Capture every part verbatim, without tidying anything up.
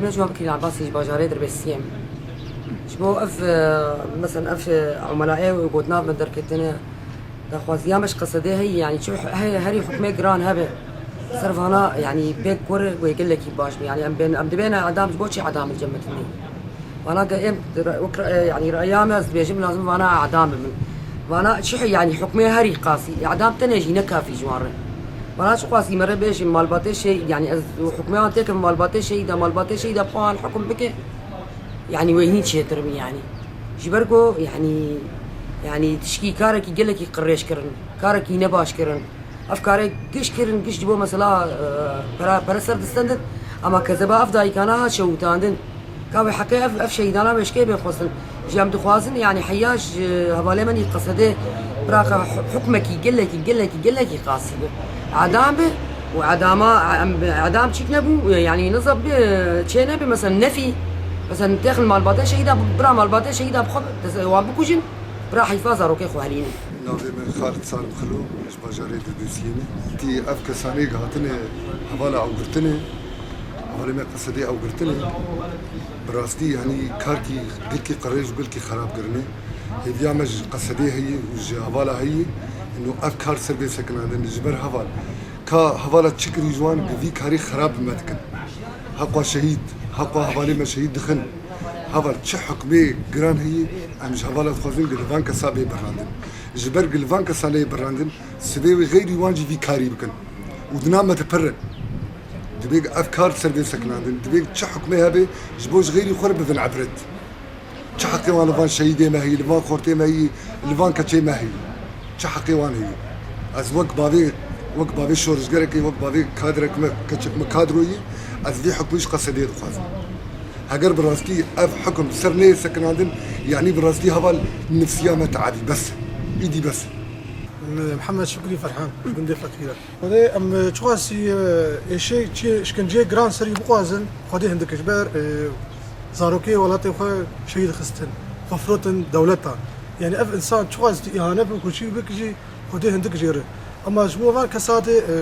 Min ji wan bikî, basî ji bajarê Dirbêsiyê min. Ji bo ev, e, mesela ev, e, umelaê û gotina min derketine, daxwaziya me ji Qesedê heye, yanî çi he-, herî hukmê giran hebe. Ser vana, yanî pêk kur wê gelekî baş be. Yanî em bên, em dibêne edam, ji bo çi edam li cem me tune? Vana ge em, wek re-, yanî reya me ez dibêjim lazim vana edam bibin. Vana çi he-, yanî hukmê herî qasî, edam tenê jî ne kafî ji wan re. Vana çi qasî me re bêjin malbatê şey, yanî ez hukmê wan têkim malbatê şehîda, malbatê şehîda bi xwe wan hukum bike. Yanî wê hîn çêtir bin yanî. Ji ber ku yanî, yanî tişkî karekî gelekî qirêj kirin, karekî nebaş kirin. Ev karê giş kirin, giş ji bo mesela, e, pere, pere ser distendin, ama kezeba ev dayikana ha şewitandin. Ka wê heqê ev, ev şehîdana wê ji kê bê xwestin? Ji em dixwazin, yanî heya ji hevalê me nî Qesedê bira ka hu-, hukmekî gelekî, gelekî, gelekî qasî bi. Edam bi û edama, em, edam çîk nebû, yanî niza bi, çê nebi, mesela nefî, mesela têxin malbatê şehîda, bira malbatê şehîda bi xwe, wan bikujin, bira heyfa zarokê xwe helînin. Navê min Xalid Salim Xilo, ji bajarê Dirbêsiyê me. Tî ev kesanê hatine hevala ew girtine, hevalê me Qesedê ew girtine. Bi rastî, yanî karkî gilkî qirêj û gilkî xerab kirine. Hêviya me ji Qesedê heye û ji hevala heye, ino ev kar ser bê sekinandin ji ber heval. Ka hevala çi kirî ji wan, gi vî karî xerab bi me dikin. Heqwa şehîd, heqwa hevalê me şehîd dixin. Heval çi hukmê giran heye, em ji hevala dixwazin gi li van kesa bê birandin. Ji ber gi li van kesa neyê birandin, sibê wê xeyrî wan jî vî karî bikin. Û dina me dipirin. Divê ev kar ser bê sekinandin. Divê çi hukmê hebe, ji bo ji xeyrî xwe re bibin ebret. Çi heqê wan li van şehîdê me heye, li van xortê me heye, li van keçê me heye? Çi heqê wan heye? Ez wek bavê, wek bavê şorişgerekê, wek bavê kadrek me, keçek me kadroyê, ez vê hukmî ji Qesedê dixwazim. Heger bi rastî ev hukum ser neyê sekinandin, yanî bi rastî heval nifsiya me teadî bes. Îdî bes. Min Mihemed Şukrî Ferhan, ji gundê Feqîr e. Xwedê em, e, çiqasî, e, êşê çi, işkenceyê giran serî bixwazin, Xwedê hindik ji ber, e, zarokê welatê xwe şehîd xistin, xwe firotin dewleta. Yani ev insan çiqasî îhane bi ku çî bik jî Xwedê hindik jê re. Ama ji bo van kesatê, e,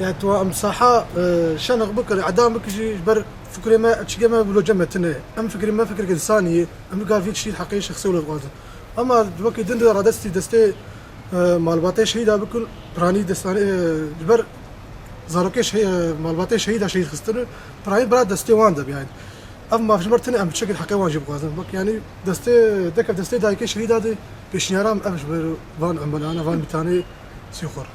yani tu em saha, e, şeneq bikir, edam bikir jî ji ber fikrê me, çîkê me wilo cem me tune. Em fikrê me fikrek insanî ye. Em nikar vî tiştî heqê şexsê wilo dixwazin. Ama wekî din de radestî destê, e, malbatê şehîda bikin, piranî destanê, e, ji ber zarokê şehî-, e, malbatê şehîda şehîd xistin, piranî bira destê wan de biyayên. Ev maf ji ber tine em çekên heqê wan jî bixwazin. Bak, yani destê, deke destê dayikê şehîda de pêşniyara em ev ji ber van emelana, van mîtanê sîxur.